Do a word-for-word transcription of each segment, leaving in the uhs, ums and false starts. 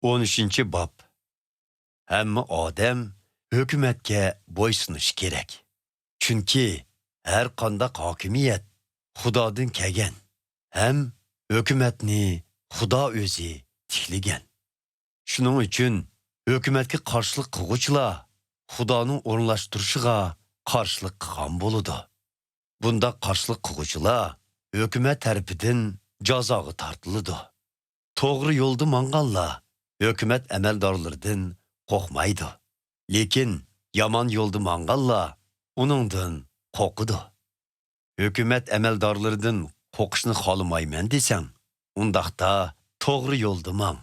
ئون ئۈچىنچى باب. ھەممە ئادەم ھۆكۈمەتكە بويسۇنۇشى كېرەك. چۈنكى ھەر قانداق ھاكىمىيەت خۇدادىن كەلگەن ھەم ھۆكۈمەتنى خۇدا ئۆزى تىكلىگەن. شۇنىڭ ئۈچۈن ھۆكۈمەتكە قارشىلىق قىلغۇچىلار خۇدانىڭ ئورۇنلاشتۇرۇشىغا قارشىلىق قىلغان بولىدۇ. بۇنداق قارشىلىق قىلغۇچىلار ھۆكۈمەت تەرىپىدىن جازاغا تارتىلىدۇ. توغرا يولدا ماڭغانلار ھۆكۈمەت ئەمەلدارلىرىدىن قورقمايدۇ. لېكىن يامان يولدا ماڭغانلار ئۇنىڭدىن قورقىدۇ. ھۆكۈمەت ئەمەلدارلىرىدىن قورقۇشنى خالىمايمەن دېسەڭ، ئۇنداقتا توغرا يولدا ماڭ.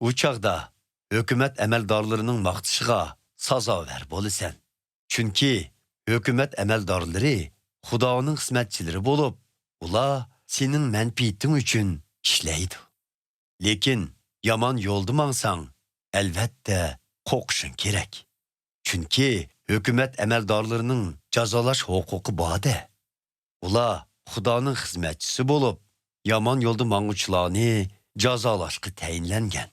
ئۇ چاغدا ھۆكۈمەت ئەمەلدارلىرىنىڭ ماختىشىغا سازاۋەر بولىسەن. چۈنكى ھۆكۈمەت ئەمەلدارلىرى خۇدانىڭ خىزمەتچىلىرى بولۇپ، ئۇلار سېنىڭ مەنپەئىتىڭ ئۈچۈن ئىشلەيدۇ. لېكىن يامان يولدا ماڭساڭ، ئەلۋەتتە قورقۇشۇڭ كېرەك. چۈنكى ھۆكۈمەت ئەمەلدارلىرىنىڭ جازالاش ھوقۇقى بار-دە. ئۇلار خۇدانىڭ خىزمەتچىسى بولۇپ، يامان يولدا ماڭغۇچىلارنى جازالاشقا تەيىنلەنگەن.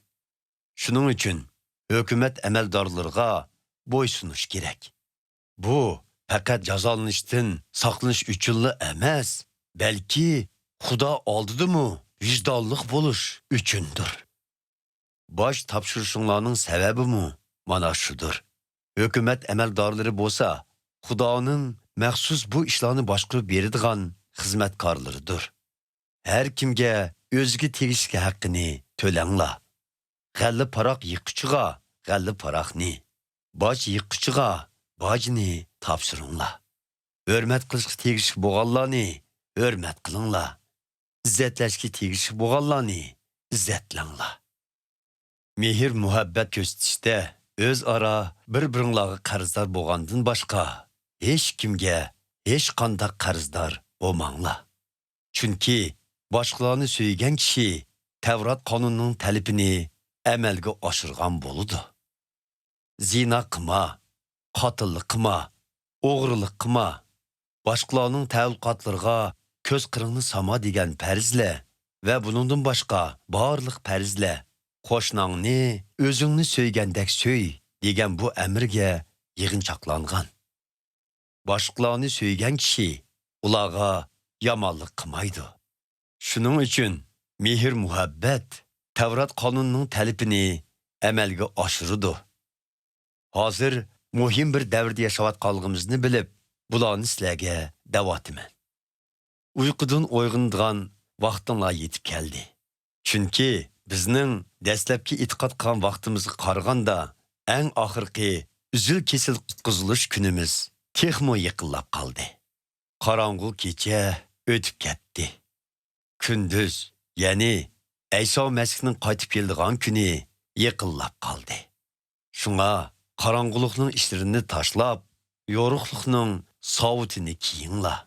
شۇنىڭ ئۈچۈن ھۆكۈمەت ئەمەلدارلىرىغا بويسۇنۇش كېرەك. بۇ پەقەت جازالىنىشتىن ساقلىنىش ئۈچۈنلا ئەمەس، بەلكى خۇدا ئالدىدىمۇ ۋىجدانلىق بولۇش ئۈچۈندۇر. باج تاپشۇرۇشۇڭلارنىڭ سەۋەبىمۇ مانا شۇدۇر. ھۆكۈمەت ئەمەلدارلىرى بولسا خۇدانىڭ مەخسۇس بۇ ئىشلارنى باشقۇرۇپ بېرىدىغان خىزمەتكارلىرىدۇر. ھەر كىمگە ئۆزىگە تېگىشلىك ھەققىنى تۆلەڭلار. غەللە پاراق يىغقۇچىغا غەللە پاراقنى، باج يىغقۇچىغا باجنى تاپشۇرۇڭلار. ھۆرمەت قىلىشقا تېگىشلىك بولغانلارنى ھۆرمەت قىلىڭلار. ئىززەتلەشكە تېگىشلىك بولغانلارنى ئىززەتلەڭلار. مېھىر-مۇھەببەت كۆرسىتىشتە ئۆزئارا بىر-بىرىڭلارغا قەرزدار بولغاندىن باشقا، ھېچكىمگە ھېچقانداق قەرزدار بولماڭلار. چۈنكى باشقىلارنى سۆيگەن كىشى تەۋرات قانۇنىنىڭ تەلىپىنى ئەمەلگە ئاشۇرغان بولىدۇ. زىنا قىلما، قاتىللىق قىلما، ئوغرىلىق قىلما، باشقىلارنىڭ تەئەللۇقاتلىرىغا كۆز قىرىڭنى سالما دېگەن پەرزلەر ۋە بۇنىڭدىن باشقا بارلىق پەرزلەر، قوشناڭنى ئۆزۈڭنى سۆيگەندەك سۆي دېگەن بۇ ئەمىرگە يىغىنچاقلانغان. باشقىلارنى سۆيگەن كىشى ئۇلارغا يامانلىق قىلمايدۇ. شۇنىڭ ئۈچۈن مېھىر-مۇھەببەت تەۋرات قانۇنىنىڭ تەلىپىنى ئەمەلگە ئاشۇرىدۇ. ھازىر مۇھىم بىر دەۋردە ياشاۋاتقانلىقىمىزنى بىلىپ، بۇلارنى سىلەرگە دەۋاتىمەن. ئۇيقۇدىن ئويغىنىدىغان ۋاقتىڭلار يېتىپ كەلدى. چۈنكى بىزنىڭ دەسلەپكى ئېتىقاد قىلغان ۋاقتىمىزغا قارىغاندا، ئەڭ ئاخىرقى ئۈزۈل-كېسىل قۇتقۇزۇلۇش كۈنىمىز تېخىمۇ يېقىنلاپ قالدى. قاراڭغۇ كېچە ئۆتۈپ كەتتى. كۈندۈز، يەنى ئەيسا مەسىھنىڭ قايتىپ كېلىدىغان كۈنى يېقىنلاپ قالدى. شۇڭا قاراڭغۇلۇقنىڭ ئىشلىرىنى تاشلاپ، يورۇقلۇقنىڭ ساۋۇتىنى كىيىڭلار.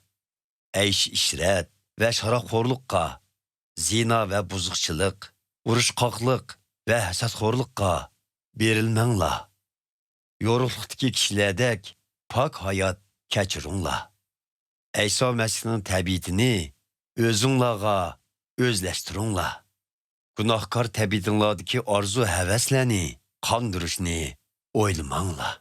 ئەيش-ئىشرەت ۋە شارابخورلۇققا، زىنا ۋە بۇزۇقچىلىق، ئۇرۇشقاقلىق ۋە ھەسەتخورلۇققا بېرىلمەڭلار. يورۇقلۇقتىكى كىشىلەردەك پاك ھايات كەچۈرۈڭلار. ئەيسا مەسىھنىڭ تەبىئىتىنى ئۆزۈڭلارغا ئۆزلەشتۈرۈڭلار. گۇناھكار تەبىئىتىڭلاردىكى ئارزۇ-ھەۋەسلەرنى قاندۇرۇشنى ئويلىماڭلار.